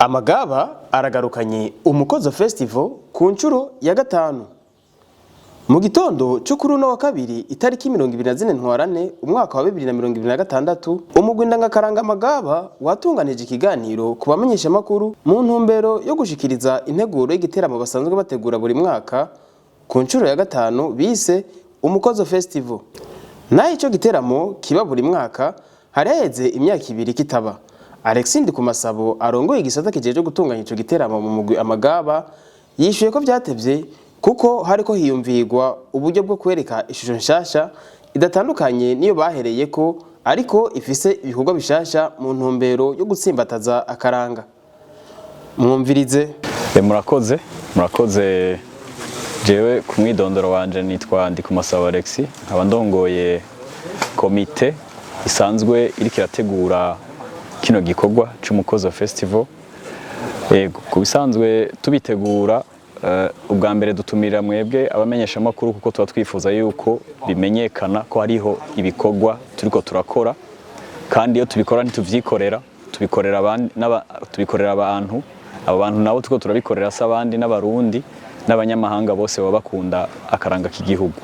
Amagaba aragarukanye Umukozo Festival ku nshuro ya gatanu. Mu gitondo cyo kuri uno wa kabiri, itariki 24 Ntwarane umwaka wa 2026, umugwi ndangakaranga Amagaba watunganije ikiganiro ku bamenyeshamakuru mu ntumbero yo gushikiriza integuro y'igiteramo basanzwe bategura buri mwaka ku nshuro ya gatanu bise Umukozo Festival. Naho ico giteramo kiba buri mwaka, haraheze imyaka 2 kitaba. Alexis Ndikumasabo, arongoye igisata kijejwe gutunganya ico giteramo mu mugwi Amagaba, yishuye ko vyatevye kuko hariko hiyumvirwa uburyo bwo kwereka ishusho nshasha idatandukanye niyo bahereyeko, ariko ifise ibikorwa bishasha mu ntumbero yo gutsimbataza akaranga. Mwumvirize. Murakoze, murakoze. Jewe ku mwidondoro wanje nitwa Ndikumasabo Alexis, nkaba ndongoye komite isanzwe iriko irategura kino gikorwa c'Umukozo Festival. Yego, ku bisanzwe tubitegura, ubwa mbere dutumira mwebwe abamenyeshamakuru, kuko tuba twifuza yuko bimenyekana ko hariho ibikorwa turiko turakora. Kandi iyo tubikora ntituvyikorera, tubikorera abandi, tubikorera abantu. Abo bantu nabo turiko turabikorera si abandi, n'Abarundi n'abanyamahanga bose baba bakunda akaranga k'igihugu.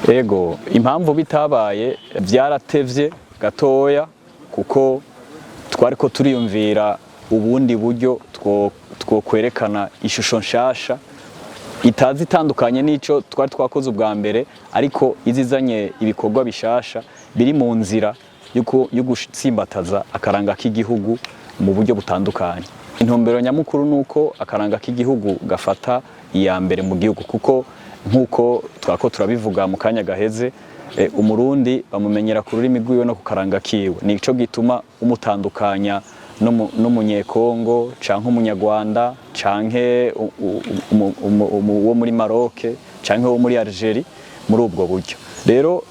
Ego, impamvu bitabaye, vyaratevye gatoya kuko twariko turiyumvira ubundi buryo twokwerekana ishusho nshasha itazi itandukanye n'ico twari twakoze ubwa mbere, ariko izizanye ibikorwa bishasha biri mu nzira yo gutsimbataza akaranga k'igihugu mu buryo butandukanye. Intumbero nyamukuru nuko akaranga k'igihugu gafata iya mbere mu gihugu, kuko nk'uko twako turabivuga mu kanya gaheze, Umurundi bamumenyera ku rurimi rwiwe no ku karanga kiwe. Nico gituma umutandukanya n'Umunyekongo canke Umunyarwanda canke wo muri Maroc canke wo muri Algerie muri ubwo buryo. Rero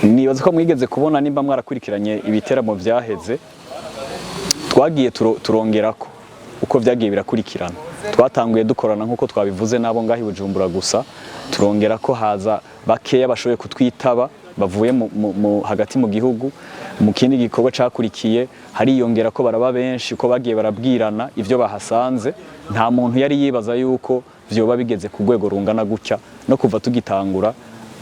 nibaza ko mwigeze kubona, nimba mwarakurikiranye ibiteramo vyaheze, twagiye turongerako uko vyagiye birakurikirana. Twatanguye dukorana, nk'uko twabivuze, nabo ngaho i Bujumbura gusa, turongera ko haza bakeya bashoboye kutwitaba bavuye hagati mu gihugu. Mu kindi gikorwa cakurikiye hariyongera ko baraba benshi, ko bagiye barabwirana ivyo bahasanze. Nta muntu yari yibaza yuko vyoba bigeze ku rwego rungana gutya. No kuva tugitangura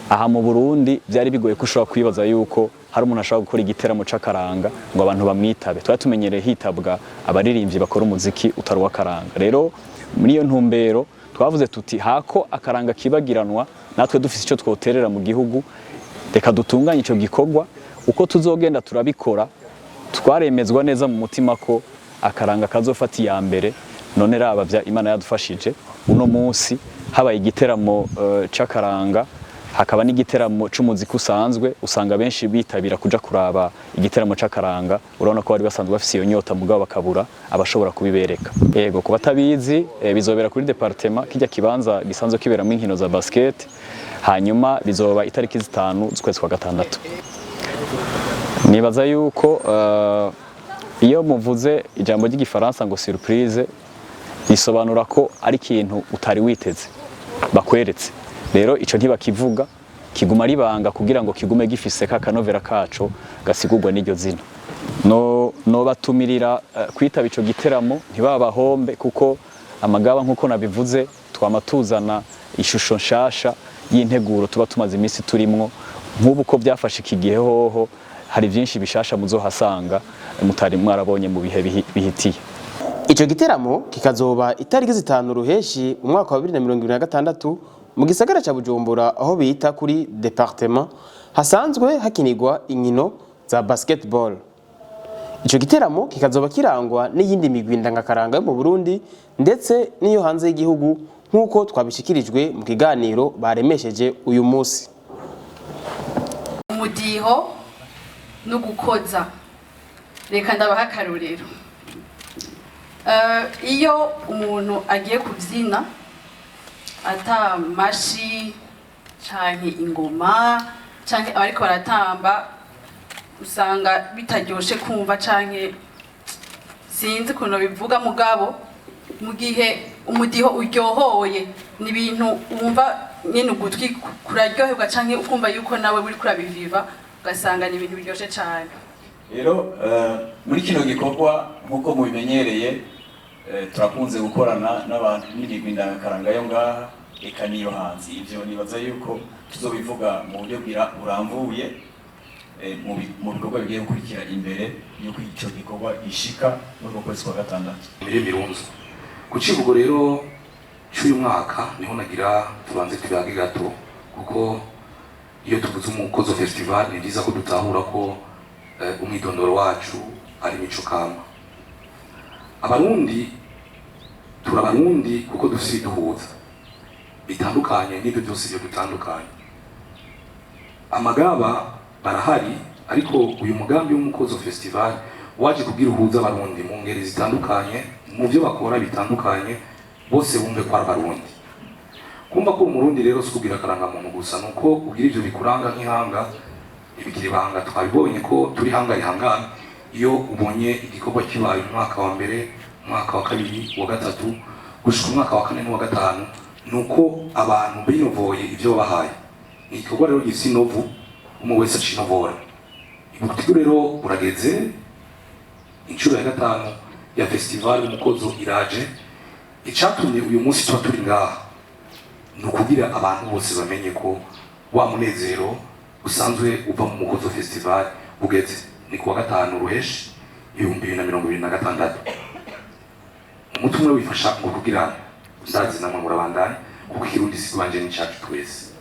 aha mu Burundi, byari bigoye ko ushobora kwibaza yuko hari umuntu ashobora gukora igiteramo c'akaranga ngo abantu bamwitabe. Twari tumenyereye hitabwa abaririmbyi bakora umuziki utari uw'akaranga. Rero muri iyo ntumbero twavuze tuti: hako akaranga kibagiranwa, natwe dufise ico twoterera mu gihugu, reka dutunganye ico gikorwa. Uko tuzogenda turabikora, twaremezwa neza mu mutima ko akaranga kazofata iya mbere. None raba vya Imana yadufashije, uno munsi habaye igiteramo c'akaranga, hakaba n'igiteramo c'umuziki usanzwe, usanga benshi bitabira kuja kuraba igiteramo c'akaranga. Urabona ko bari basanzwe bafise iyo nyota, mugabo bakabura abashobora kubibereka. Yego, ku batabizi, bizobera kuri département, kijya kibanza gisanzwe kiberamo inkino za basket. Hanyuma bizoba itariki 5 z'ukwezi kwa gatandatu. Nibaza yuko iyo muvuze ijambo ry'Igifaransa ngo surprise, risobanura ko ari ikintu utari witeze bakweretse. Rero ico ntibakivuga, kiguma ari ibanga kugira ngo kigume gifise ka kanovera kaco gasigurwa n'iryo zina. No batumirira kwitaba ico giteramo, ntibabahombe, kuko Amagaba, nkuko nabivuze, twama tuzana ishusho nshasha y'integuro tuba tumaze iminsi turimwo. Nk'ubu ko byafashe iki gihe, hoho hari byinshi bishasha muzohasanga mutari mwarabonye mu bihe bihitiye. Ico giteramo kikazoba itariki 5 Ruheshi mu mwaka wa 2026 mu gisagara ca Bujumbura, aho bita kuri département, hasanzwe hakinirwa inkino za basketball. Ico giteramo kikazoba kirangwa n'iyindi migwi ndangakaranga yo mu Burundi ndetse n'iyo hanze y'igihugu, nk'uko twabishikirijwe mu kiganiro baremesheje uyu munsi. Umudiho no gukoza, reka ndabaha akarorero. Iyo umuntu agiye kubyina ata mashi canke ingoma canke abariko baratamba, usanga bitaryoshe kumva, canke sinzi ukuntu bivuga. Mugabo mu gihe umudiho uryohoye, ni ibintu wumva nyene ugutwi kuraryoherwa, canke ukumva yuko nawe uriko urabiviva, ugasanga ni ibintu biryoshe cane. Rero muri kino gikorwa, nk'uko mubimenyereye, turakunze gukorana n'abantu n'imigwi ndangakaranga yo ngaha, eka n'iyo hanze. Ivyo nibaza yuko tuzobivuga mu buryo burambuye mu bikorwa bigiye gukurikira imbere y'uko ico gikorwa gishika muri uko kwezi kwa gatandatu. Mirire mirunzo ku civugo rero cy'uyu mwaka, niho nagira tubanze tubage gato, kuko iyo tuvuze Umukozo Festival ni byiza ko dutahura ko umwidondoro wacu ari imico kama. Abarundi turabarundi kuko dufite ibiduhuza bitandukanye n'ibyo byose byo dutandukanye. Amagaba barahari, ariko uyu mugambi w'Umukozo Festival waje kubwira uhuza Abarundi mu ngeri zitandukanye, mu byo bakora bitandukanye, bose bumve ko ari Abarundi. Kumva ko Umurundi rero si kugira akarangamuntu gusa, nuko ugira ivyo bikuranga nk'ihanga. Ntibikiri ibanga, twabibonye ko turi hanga rihangana. Iyo ubonye igikorwa kibaye umwaka wa mbere, umwaka wa kabiri, uwa gatatu, gushika umwaka wa kane n'uwa gatanu, nuko abantu binovoye ivyo babahaye. Ni igikorwa rero gifise inovu, umwe wese acinovora. Ubutigo rero burageze, inshuro ya gatanu ya festival Umukozo iraje. Icatumye uyu munsi tuba turi ngaha ni ukugira abantu bose bamenye ko wa munezero usanzwe uva mu Mukozo Festival ugeze. Ni kuwa gatanu ruheshi 2026. Umuti umwe wifasha ngo kugira ndazi namwe murabandanya, kuko Ikirundi si rwanje, ni cyacu twese.